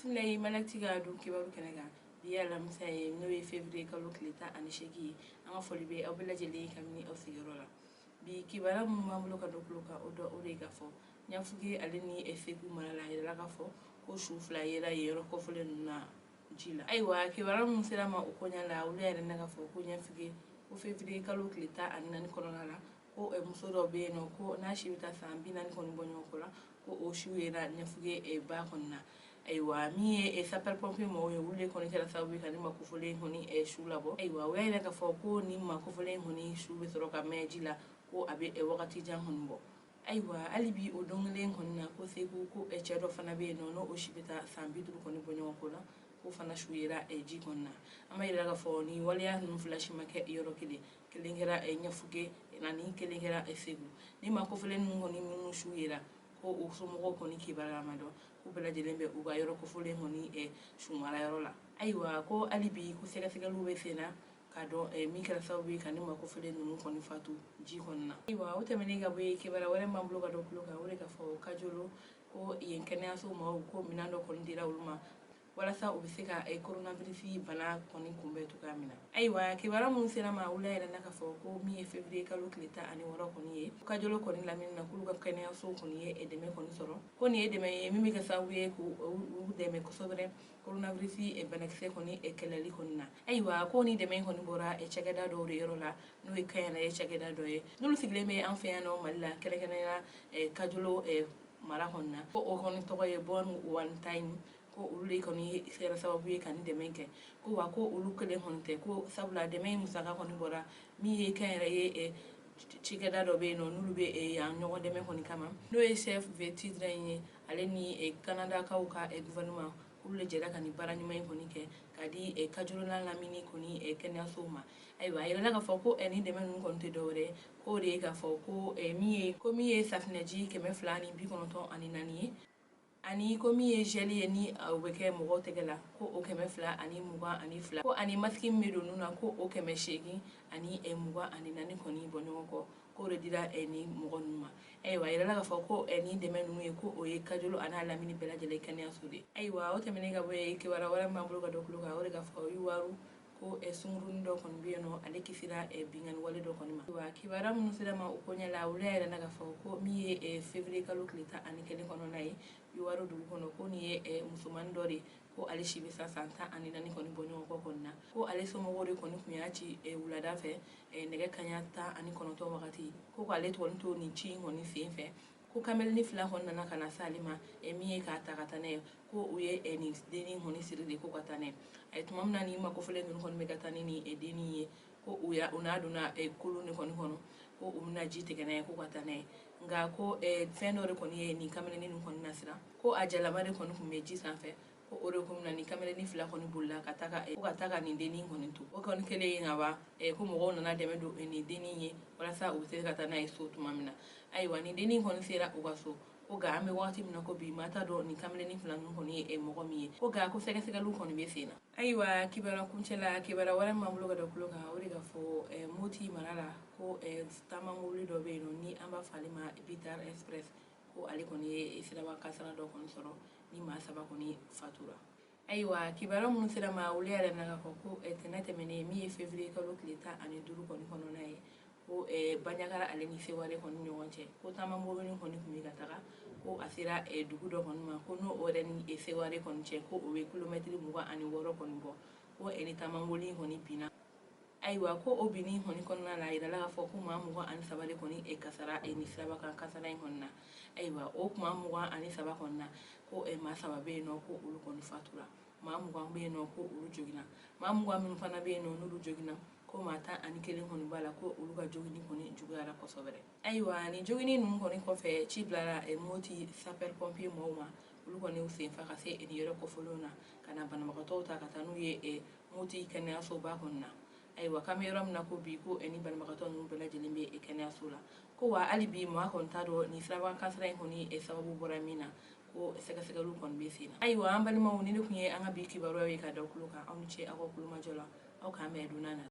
Bisimila ye Malakti ka don kibaru kɛnɛ kan. Bi ye alamisa ye, n'o ye février kalo tile 18 ye. An ka foli bɛ aw bɛɛ lajɛlen kabini aw sigiyɔrɔ la. Bi kibaruya minnu b'an bolo ka don tulo kan, o dɔ o de ye k'a fɔ Ɲafuge ale ni Segu mara la, a yirala k'a fɔ ko su fila yera yen yɔrɔ kɔfɔlen ninnu na ji la. Ayiwa, kibaruya minnu sera ma o koɲa la, olu yɛrɛ na k'a fɔ ko Ɲafuge, ko février kalo tile 14 kɔnɔna la, ko muso dɔ bɛ yen nɔ, ko n'a si bɛ taa san 40 kɔni bɔ ɲɔgɔn kɔ la, ko o su yera Ɲafuge ba kɔni na. Ayiwa, min ye sapeur pompier mɔgɔw ye, olu de kɔni kɛra sababu ye ka nin maa kofɔlen kɔni su labɔ. Ayiwa, o y'a yira k'a fɔ ko nin maa kofɔlen kɔni su bɛ sɔrɔ ka mɛn ji la, ko a bɛ wagati jan kɔni bɔ. Ayiwa, hali bi o don kelen kɔni na, ko Segu, ko cɛ dɔ fana bɛ yen nɔ, n'o si bɛ taa san 50 kɔni bɔ ɲɔgɔn kɔ la, ko fana su yera ji kɔni na. An b'a yira k'a fɔ nin waleya ninnu fila si ma kɛ yɔrɔ kelen. Kelen kɛra Ɲafuge ani kelen kɛra Segu. Ni maa kofɔlen ninnu kɔni minnu su yera, ko o somɔgɔw kɔni kibaruya ma dɔn, k'u bɛɛ lajɛlen bɛ u ka yɔrɔ kofɔlen kɔni sumara yɔrɔ la. Ayiwa, ko hali bi ko sɛgɛsɛgɛliw bɛ sen na k'a dɔn min kɛra sababu ye ka nin maa kofɔlen ninnu kɔni fatu ji kɔni na. Ayiwa, o tɛmɛnen ka bɔ yen, kibaruya wɛrɛ b'an bolo ka don tulo kan, o de k'a fɔ Kajolo, ko yen kɛnɛyaso maaw, ko minɛn dɔ kɔni dira olu ma walasa u bɛ se ka coronavirus bana kɔni kunbɛn cogoya min na. Ayiwa, kibaruya minnu sera ma, olu yɛrɛ na k'a fɔ ko min ye février kalo tile 16 kɔni ye, Kajolo kɔni lamini na, k'olu ka kɛnɛyaso kɔni ye dɛmɛ kɔni sɔrɔ, ko nin ye dɛmɛ ye min bɛ kɛ sababu ye k'u dɛmɛ kosɛbɛ coronavirus banakisɛ kɔni kɛlɛli kɔni na. Ayiwa, ko ni dɛmɛ kɔni bɔra cakɛda dɔw de yɔrɔ la, n'o ye kɛnyɛrɛye cakɛda dɔ ye, n'olu sigilen bɛ an fɛ yan nɔ Mali la, kɛrɛnkɛrɛnnenya Kajolo mara kɔni na, ko o kɔni tɔgɔ ye Born One Time, ko olu de kɔni kɛra sababu ye ka nin dɛmɛ kɛ. Ko wa ko olu kelen kɔni tɛ, ko sabula dɛmɛ in musaka kɔni bɔra min ye kɛnyɛrɛye cikɛda dɔ bɛ yen nɔ, n'olu bɛ yan ɲɔgɔn dɛmɛ kɔni kama, n'o ye Save the Children ye, ale ni Kanadakaw ka gouvernement, olu de jɛra ka nin baara ɲuman in kɔni kɛ k'a di Kajolo n'a lamini kɔni kɛnɛyasow ma. Ayiwa, a yirala k'a fɔ ko nin dɛmɛ ninnu kɔni tɛ dɔwɛrɛ ye, k'o de ye k'a fɔ ko min ye safinɛji 294 ye, ani ko min ye gel ye ni o bɛ kɛ mɔgɔw tɛgɛ la, ko o 222, ko ani masque min bɛ don nun na, ko o 824 kɔni bɔ ɲɔgɔn kɔ, k'o de dira nin mɔgɔ ninnu ma. Ayiwa, a yirala k'a fɔ ko nin dɛmɛ ninnu ye, ko o ye Kajolo a n'a lamini bɛɛ lajɛlen kɛnɛyaso de. Ayiwa, o tɛmɛnen ka bɔ yen, kibaruya wɛrɛ b'an bolo ka don tulo kan, o de k'a fɔ Youwarou, ko sungurunin dɔ kɔni bɛ yen nɔ, ale kisira binkanni wale dɔ kɔni ma. Ayiwa, kibaruya minnu sera ma o koɲɛ la, olu yɛrɛ na k'a fɔ ko min ye février kalo tile 11 kɔnɔna ye, Youwarou dugu kɔnɔ, ko nin ye musomannin dɔ de, ko ale si bɛ sa san 14 kɔni bɔ ɲɔgɔn kɔ kɔni na, ko ale somɔgɔw de kɔni tun y'a ci wulada fɛ nɛgɛ kanɲɛ 19 wagati, ko k'ale kɔni to nin ci in kɔni sen fɛ, ko kameleni fila kɔni nana ka na s'ale ma, min ye k'a ta ka taa n'a ye, ko u ye nin dennin kɔni siri de ko ka taa n'a ye. A ye tuma min na nin maa kofɔlen ninnu kɔni bɛ ka taa ni nin dennin ye, ko u ya u n'a donna kulun de kɔni kɔnɔ, ko u bɛna ji tigɛ n'a ye ko ka taa n'a ye. Nka ko fɛn dɔ de kɔni ye nin kameleni ninnu kɔni nasiran, ko a jalama de kɔni tun bɛ ji sanfɛ, ko o de kun na nin kameleni fila kɔni bolila ka taa ka nin dennin kɔni to. O kɔni kɛlen ye ka ban, ko mɔgɔw nana dɛmɛ don nin dennin ye walasa u bɛ se ka taa n'a ye so tuma min na. Ayiwa, nin dennin kɔni sera u ka so, ko nka an bɛ waati min na ko bi, maa t'a dɔn nin kameleni fila ninnu kɔni ye mɔgɔ min ye, ko nka ko sɛgɛsɛgɛliw kɔni bɛ sen na. Ayiwa, kibaruya kuncɛ la, kibaruya wɛrɛ min b'an bolo ka da tulo kan, o de ka fɔ Moti mara la, ko taama mobili dɔ bɛ yen nɔ ni an b'a fɔ ale ma Bitar Express, ko ale kɔni ye siraba kasara dɔ kɔni sɔrɔ ni maa saba kɔni fatura. Ayiwa, kibaruya minnu sera ma, olu yɛrɛ na k'a fɔ ko tɛnɛ tɛmɛnen, min ye février kalo tile 15 kɔni kɔnɔna ye, ko Bandiagara ale ni Seware kɔni ɲɔgɔn cɛ, ko taama mobili kɔni tun bɛ ka taga, ko a sera dugu dɔ kɔni ma, ko n'o yɛrɛ ni Seware kɔni cɛ, ko o bɛ kilomɛtiri 26 kɔni bɔ, ko ni taama mobili kɔni binna. Ayiwa, ko o binni kɔni kɔnɔna la, a yirala k'a fɔ ko maa 23 de kɔni kasara ni siraba kan kasara in kɔni na. Ayiwa, o maa 23 kɔni na, ko maa saba bɛ yen nɔ, ko olu kɔni fatura, maa 20 bɛ yen nɔ, ko olu joginna. Maa 20 minnu fana bɛ yen nɔ n'olu joginna, ko maa 11 kɔni b'a la, ko olu ka jogini kɔni juguyara kosɛbɛ. Ayiwa, nin jogini ninnu kɔni kɔfɛ, ci bilara Moti sapeur pompier mɔgɔw ma, olu kɔni y'u sen fa ka se nin yɔrɔ kofɔlenw na ka na banabagatɔw ta ka taa n'u ye Moti kɛnɛyasoba kɔni na. Ayiwa, k'an bɛ yɔrɔ min na ko bi, ko ni banabagatɔ ninnu bɛɛ lajɛlen bɛ kɛnɛyaso la, ko wa hali bi maa kɔni t'a dɔn nin siraba kasara in kɔni sababu bɔra min na, ko sɛgɛsɛgɛliw kɔni bɛ sen na. Ayiwa, an balimaw, ni ne tun ye an ka bi kibaruyaw ye ka da tulo kan. Aw ni ce aw ka kulomajɔ la. Aw k'an bɛn don na.